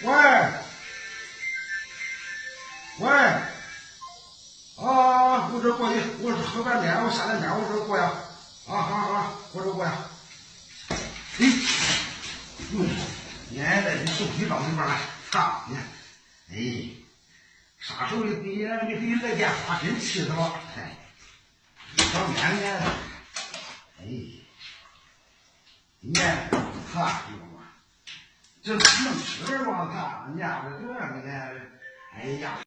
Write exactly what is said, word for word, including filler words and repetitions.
喂，喂，啊，我这过去，我是后边面，我下来面，我这过呀，啊啊啊，我这过呀。哎，嗯，你还在这手机上里边呢，操你！哎，啥时候你爹，你给你来电话，真气死了！哎，当年呢，哎，你看，哈，这弄吃吧，他娘的这个呢，哎呀，